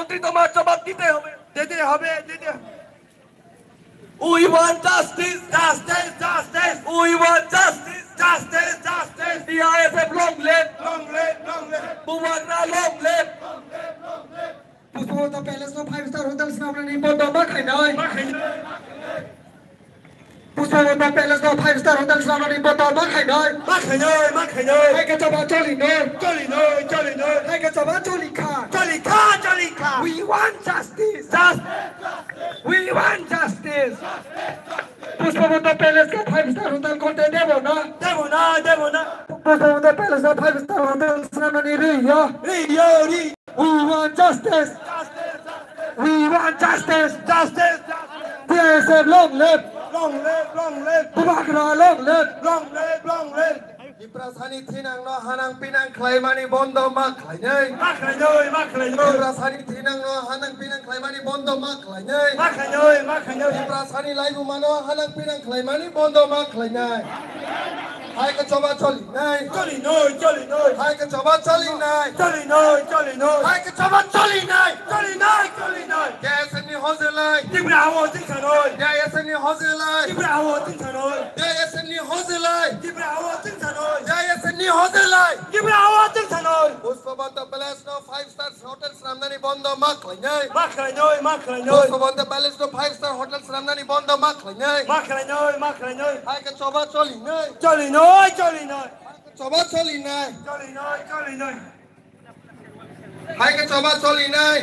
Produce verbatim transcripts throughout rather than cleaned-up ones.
মন্ত্রী, তোমার জবাব দিতে হবে। দিতে হবে, দিতে হবে। We want justice, justice, justice. We want justice, justice, justice. T I S F long live, long live, long live. Bubagra long live. Puspabanta Palace no five star hotel swnamnani bondo ma khlainai. Ma khlainai. Puspabanta Palace no five star hotel swnamnani bondo ma khlainai. Ma khlainai, ma khlainai. Hai khe choba cholinai. Cholinai, cholinai. Hai khe choba cholikha. Cholikha, cholikha. We want justice. Justice, justice. We want justice. Justice, justice. Puspabanta Palace khe five star hotel korte debo na? Debo na, debo na. Puspabanta Palace no five star hotel swnamnani ri ya. Ri ya, ri. We want justice. We want justice. Justice. T I S F long live. Long live, long live. Bubagra long live. Long live, long live. Tiprasani thinangno hanang pinang khlaimani bondo ma khlainai. Ma khlainai, ma khlainai. Tiprasani thinangno hanang pinang khlaimani bondo ma khlainai. Ma khlainai, ma khlainai. Tiprasani laibumano hanang pinang khlaimani bondo ma khlainai. Hai khe choba cholinai. Cholinai, cholinai. Hai khe choba cholinai. Cholinai, cholinai. Hai khe choba cholinai. Cholinai, cholinai. T I S F ni hojlai. Tipra hawo chwngsanai. T I S F ni hojlai. Tipra hawo chwngsanai. T I S F ni hojlai. Tipra hawo chwngsanai. T I S F ni hojlai. Tipra hawo chwngsanai. Puspabanta Palace no five star hotel swnamnani bondo ma khlainai. Ma khlainai, ma khlainai. Puspabanta Palace no five star hotel swnamnani bondo ma khlainai. Ma khlainai, ma khlainai. Hai khe choba cholinai. Cholinai, cholinai. Choba cholinai. Cholinai, cholinai. Hai khe choba cholinai.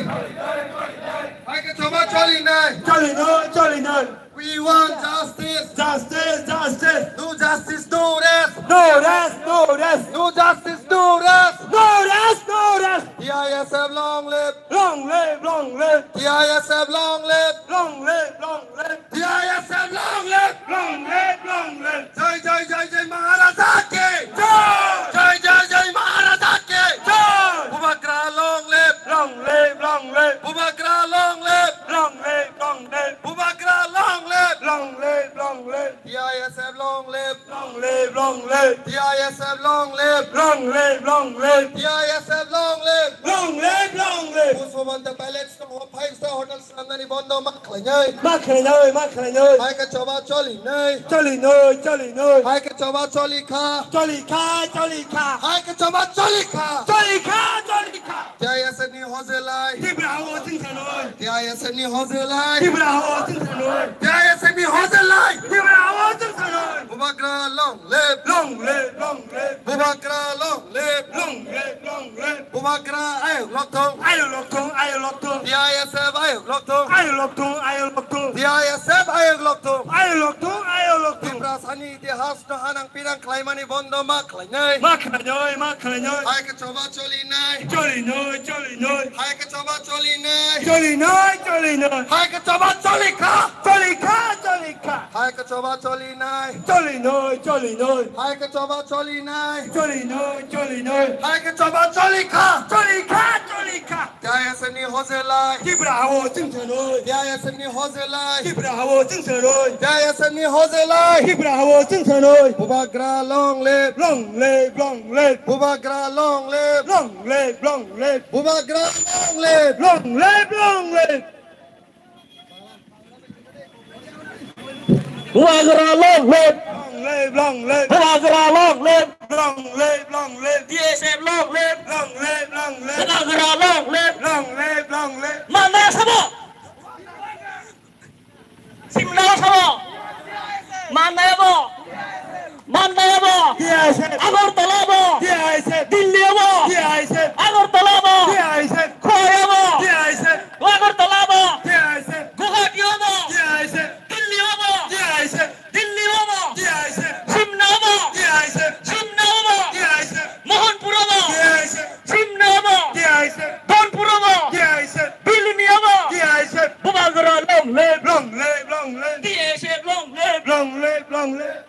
Hai khe choba cholinai. Cholinai, cholinai. We want justice. Justice, justice. No justice, no rest. No rest, no rest. No justice, no rest. No rest, no rest. T I S F long live. Long live, long live. T I S F long live. Long live, long live. T I S F long live. Long live, long live. Jai, jai, jai, jai Maharaja ki. Jai. Jai, jai, jai Maharaja ki. Jai. Bubagra long live. Long live, long live. Bubagra long live. Long live, long live. Bubagra long live. Long live, long live. T I S F long live. Long live, long live. T I S F long live. Long live, long live. T I S F long live. Long live, long live. Puspabanta Palace no five star hotel swnamnani bondo ma khlainai. Ma khlainai, ma khlainai. Hai khe choba cholinai. Cholinai, cholinai. Hai khe choba cholikha. Cholikha, cholikha. Hai khe choba cholikha. Cholikha, cholikha. T I S F ni hojlai. Tipra hawo chwngsanai. T I S F ni hojlai. Tipra hawo chwngsanai. T I S F ni hojlai. Tipra hawo chwngsanai. Bubagra long live. Long live, long live. Bubagra long live. Long live, long live. Bubagra ayuk lokthung. Ayuk lokthung, ayuk lokthung. T I S F ayuk lokthung. Ayuk lokthung, ayuk lokthung. T I S F ayuk lokthung. Ayuk lokthung, ayuk lokthung. Tiprasani itihas no hanang pinang khlaimani bondo ma khlainai. Ma khlainai, ma khlainai. Hai khe choba cholinai. Cholinai, cholinai. Hai khe choba cholinai. Cholinai, cholinai. Hai khe choba cholikha. Cholikha, cholikha. Hai khe choba cholinai. Cholinai, cholinai. Hai khe choba cholinai. Cholinai, cholinai. Hai khe choba cholikha. Cholikha, cholikha. T I S F ni hojlai. Tipra hawo chwngsanai. T I S F ni hojlai. Tipra hawo chwngsanai. T I S F ni hojlai. Tipra hawo chwngsanai. Bubagra long live. Long live, long live. Bubagra long live. Long live, long live. Bubagra long live. Long live, long live. Bubagra long live. Long live, long live. Bubagra long live. Long live, long live. T S F long live. Long live, long live. Bubagra long live. Long live, long live. Mannai sabo. Simna sabo. Mannai abo. Mannai abo. T S F. Agartala abo. T S F. Delhi abo. T S F. Agartala abo. T S F. Khowai abo. T S F. Agartala abo. T S F. Guwahati abo. T S F. Delhi abo. T S F. Delhi abo. T S F. Simna abo. T S F. Simna abo. T S F. Mohanpur abo. T S F. Simna abo. T S F. Dhonpur abo. T S F. Bilini abo. T S F. Bubagra long live. Long live, long live. T S F long live. Long live, long live.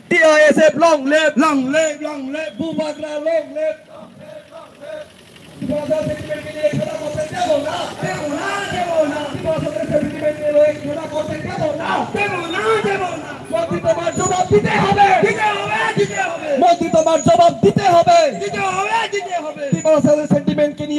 T I S F long live, long live, long live, Bubagra long live. Tripura সরকার সেন্টিমেন্টকে নিয়ে খেলা করতে দেব না, দেব না, দেব না। ত্রিপুরা সরকার সেন্টিমেন্টকে নিয়ে খেলা করতে দেব না, দেব না, দেব না। মন্ত্রী তোমার জবাব দিতে হবে, দিতে হবে, দিতে হবে। মন্ত্রী তোমার জবাব দিতে হবে, দিতে হবে, দিতে হবে। ত্রিপুরা সরকার সেন্টিমেন্টকে নিয়ে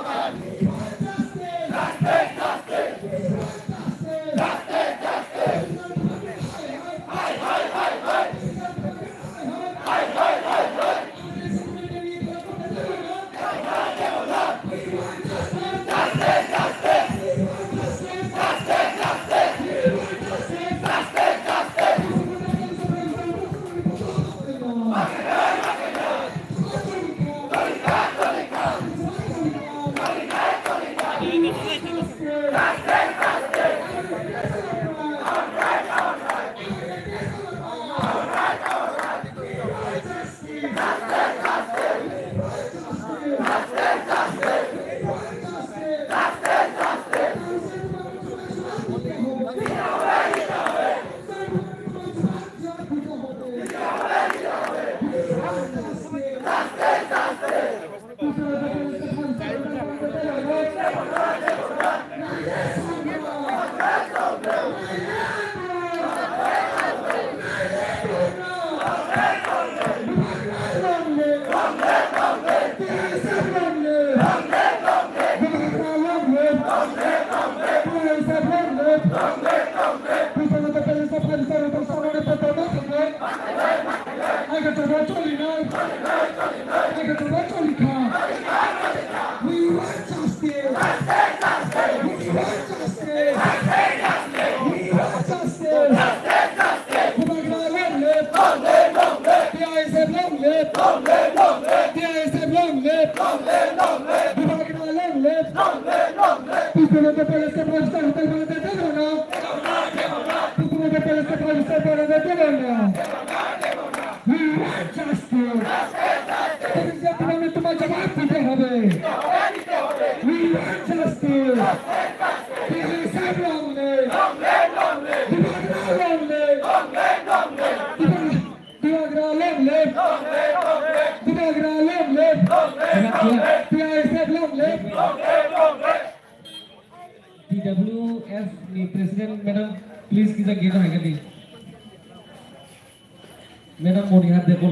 Tukuno de Palace ke five star hotel banana de banana. Tukuno de Palace ke five star banana de banana. We want justice. Tukuno de banana tumhare jawab dite hobe. We want justice. T I S F long live. Bubagra long live. Bubagra long live. Bubagra long live. T I S F long live. T W F ni president madam, please kisa gate haikha di. Madam Moniha Debbarma.